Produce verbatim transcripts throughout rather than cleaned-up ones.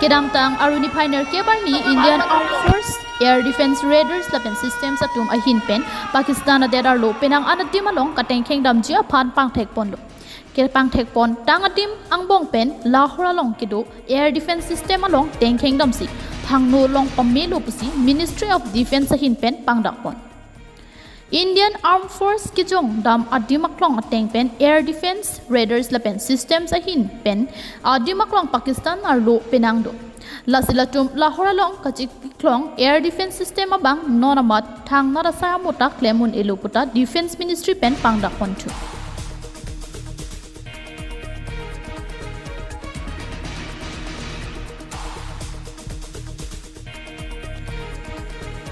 Kedamtang arni phai nerkep arni Indian Armed Force Air Defense Radars lapen Systems atum ahin pen Pakistan adet arlo penang an adim along katengkheng damji aphan pangthek ponlo. Kepangthek pon tang adim angbong pen Lahore along kedo Air Defense System along tengkheng damsi phangno long pamelo pusi Ministry of Defense ahin pen pangdak pon. Indian Armed Force kejong dam adim aklong ateng pen Air Defense Radars lapen Systems ahin pen adim aklong Pakistan arlo penang do. Lasi latum Lahore along kachikklong Air Defense System abang non amat thangnat asai amotak klem un-elo puta Defense Ministry pen pangdak ponthu.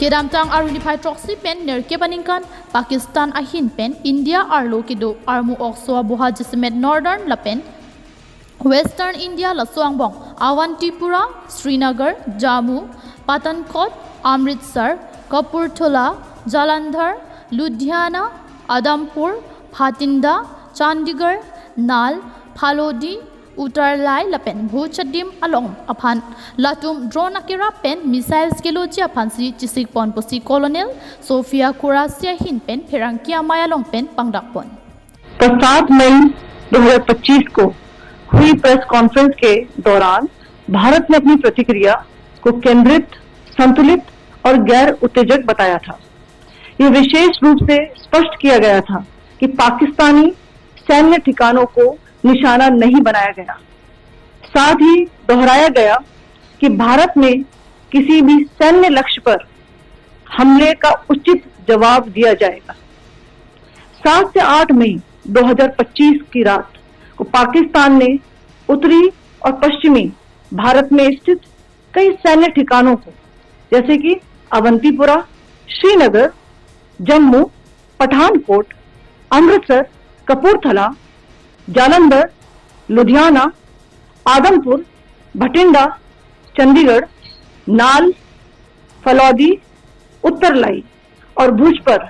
Kedamtang arni phai throksi pen nerkep aningkan Pakistan ahin pen India arlo kedo armu okso aboha jasemet Northern lapen Western India laso angbong Awantipura, Srinagar, Jammu, Pathankot, Amritsar, Kapurthala, Jalandhar, Ludhiana, Adampur, Bhatinda, Chandigarh, Nal, Phalodi, Uttarlai lapen Bhuj adim along aphan latum drone akerap pen missiles keloji aphansi chesik pon pusi Colonel Sophia Quraishi ahin pen pherangke amei along pen pangdak pon. तो सात मई दो हज़ार पच्चीस को हुई press conference के दौरान भारत ने अपनी प्रतिक्रिया को केंद्रित, संतुलित और गैर उत्तेजक बताया था। यह विशेष रूप से स्पष्ट किया गया था कि पाकिस्तानी सैन्य ठिकानों को निशाना नहीं बनाया गया। साथ ही दोहराया गया कि भारत में किसी भी सैन्य लक्ष्य पर हमले का उचित जवाब दिया जाएगा। सात से आठ मई दो हज़ार पच्चीस की रात को पाकिस्तान ने उत्तरी और पश्चिमी भारत में स्थित कई सैन्य ठिकानों को, जैसे कि अवंतीपुरा, श्रीनगर, जम्मू, पठानकोट, अमृतसर, कपूरथला, जालंधर, लुधियाना, आदमपुर, भटिंडा, चंडीगढ़, नाल, फलौदी, उत्तरलाई और भुज पर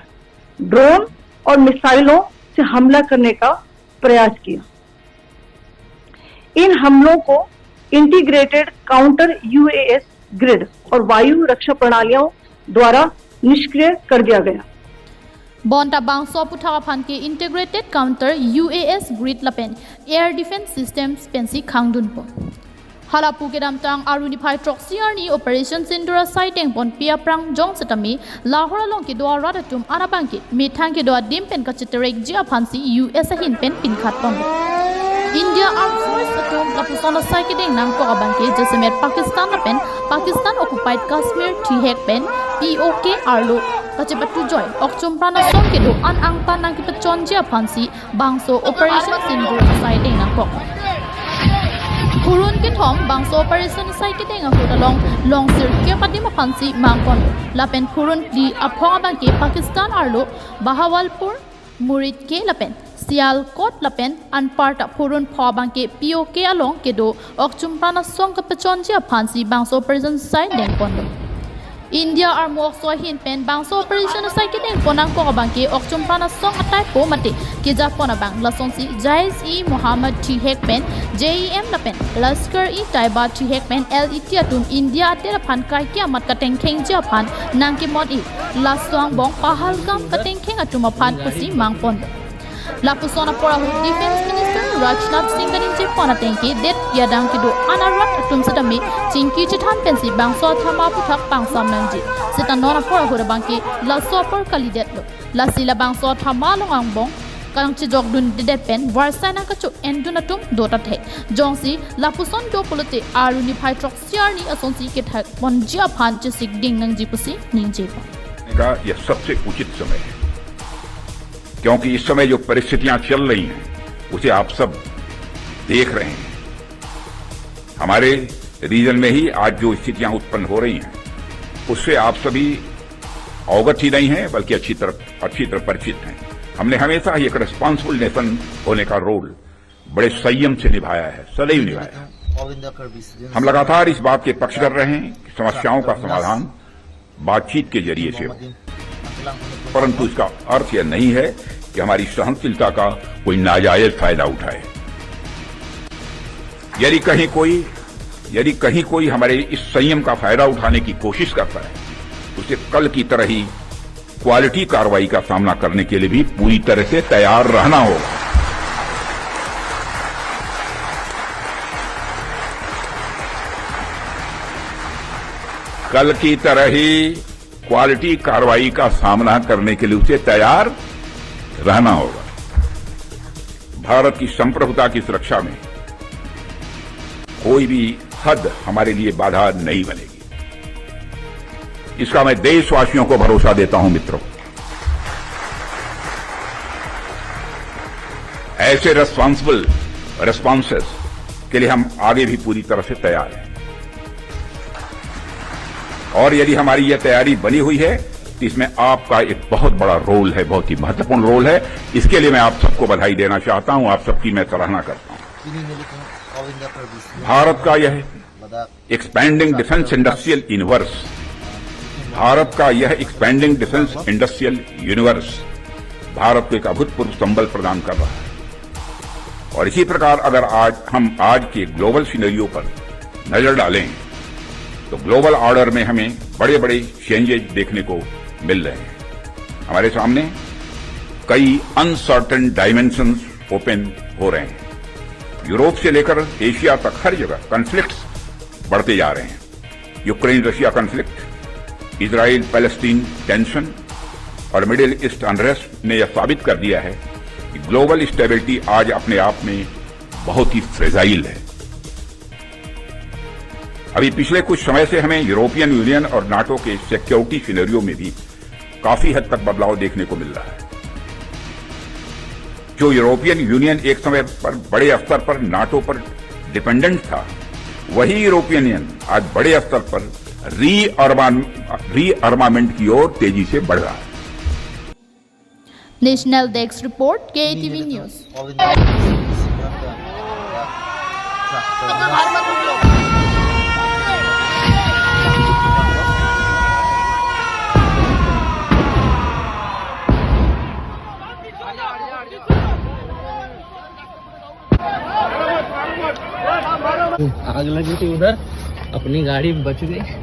ड्रोन और मिसाइलों से हमला करने का प्रयास किया। इन हमलों को इंटीग्रेटेड काउंटर यूएएस ग्रिड और वायु रक्षा प्रणालियों द्वारा निष्क्रिय कर दिया गया। Bonta bangso aputhak aphan ke Integrated Counter U A S Grid lapen Air Defense Systems pensi khangdun pon. Halapu kedamtang arni phai throksi arni Operation Sindoor asai dengponpi aphrang jong setame Lahore along kedo arat atum an abangke methang kedo adim pen kachiterekji aphansi U S ahin pen pinkhat pon. India Armed Force atum lapuson asai kedeng nangkok abangke jasemet Pakistan lapen Pakistan occupied Kashmir thihek pen P O K arlo kachepatujoi okchumpran asong kedo an angtan nangkepachonji aphansi bangso Operation Sindoor asai deng nangkok. Phurun kethom bangso Operation asai kedeng ahut along long sirkep adim aphansi mangpon lapen phurun phli aphong abangke Pakistan arlo Bahawalpur, Muridke lapen Sialkot lapen anparta phurun pho abangke P O K along kedo okchumpran asong kepachonji aphansi bangso Operation asai dengpon. India armu okso ahin pen bangso Operation asai kedengpon nangkok abangke okchumpran asong ataipo mate kejapon abang lasonsi Jaish-e-Mohammed thihek pen J E M lapen Lashkar-e-Taiba thihek pen L E T atum India adet aphan kaike amat katengkhengji aphan nangkemot-i laso angbong Pahalgam katengkheng atum aphan pusi mangpon. Lapuson apor ahut Defense Minister Rajnath Singh kaningjepon atengke det yadang kedo an arat atum setame chingki chethan pensi bangso athama aputhak pangsam nangji. Seta non apor ahut abangke laso apor kalidetlo. Lasi labangso athama along angbong kangchejokdundedet pen varsai nangkacho-endun atum do tahai. Jongsi lapuson do pulote arni phai throksi arni asonsi kethak ponji aphan chesik ding nangji pusi ningjepon. का यह सबसे उचित समय है, क्योंकि इस समय जो परिस्थितियां चल रही हैं, उसे आप सब देख रहे हैं। हमारे रीजन में ही आज जो स्थितियां उत्पन्न हो रही हैं, उससे आप सभी अवगत ही नहीं हैं, बल्कि अच्छी तरह, अच्छी तरह परिचित हैं। हमने हमेशा ही एक रिस्पॉन्सिबल नेशन होने का रोल बड़े संयम से निभाया है, सदैव निभाया है। हम लगातार इस बात के पक्ष कर रहे हैं कि समस्याओं का समाधान बातचीत के जरिए से हो, परंतु इसका अर्थ यह नहीं है कि हमारी सहनशीलता का कोई नाजायज फायदा उठाए। यदि कहीं कोई यदि कहीं कोई हमारे इस संयम का फायदा उठाने की कोशिश करता है, उसे कल की तरह ही क्वालिटी कार्रवाई का सामना करने के लिए भी पूरी तरह से तैयार रहना होगा। कल की तरह ही क्वालिटी कार्रवाई का सामना करने के लिए उसे तैयार रहना होगा। भारत की संप्रभुता की सुरक्षा में कोई भी हद हमारे लिए बाधा नहीं बनेगी, इसका मैं देशवासियों को भरोसा देता हूं। मित्रों, ऐसे रिस्पॉन्सिबल रिस्पॉन्सेस के लिए हम आगे भी पूरी तरह से तैयार हैं। और यदि हमारी यह तैयारी बनी हुई है, तो इसमें आपका एक बहुत बड़ा रोल है, बहुत ही महत्वपूर्ण रोल है। इसके लिए मैं आप सबको बधाई देना चाहता हूं, आप सबकी मैं सराहना करता हूं। भारत का यह expanding defence industrial universe, Bharat का यह expanding defence industrial universe Bharat को एक अभूतपूर्व संबल प्रदान कर रहा है। और इसी प्रकार अगर आज हम आज के ग्लोबल सिनेरियो पर नजर डालें, तो ग्लोबल ऑर्डर में हमें बड़े-बड़े चेंजेस देखने को मिल रहे हैं। हमारे सामने कई अनसर्टेन डायमेंशंस ओपन हो रहे हैं। यूरोप से लेकर एशिया तक हर जगह कॉन्फ्लिक्ट्स बढ़ते जा रहे हैं। Ukraine Russia conflict, Israel Palestine tension और मिडिल ईस्ट अनरेस्ट ने यह साबित कर दिया है कि ग्लोबल स्टेबिलिटी आज अपने आप में बहुत ही फ्रेजाइल है। अभी पिछले कुछ समय से हमें यूरोपियन यूनियन और नाटो के सिक्योरिटी सिनेरियो में भी काफी हद तक बदलाव देखने को मिल रहा है। जो यूरोपियन यूनियन एक समय पर बड़े स्तर पर नाटो पर डिपेंडेंट था, वही यूरोपियन यूनियन आज बड़े स्तर पर रीअर्मामेंट की ओर तेजी से बढ़ रहा है। National Desk Report, K A T V News. आग लगी थी उधर, अपनी गाड़ी बच गई।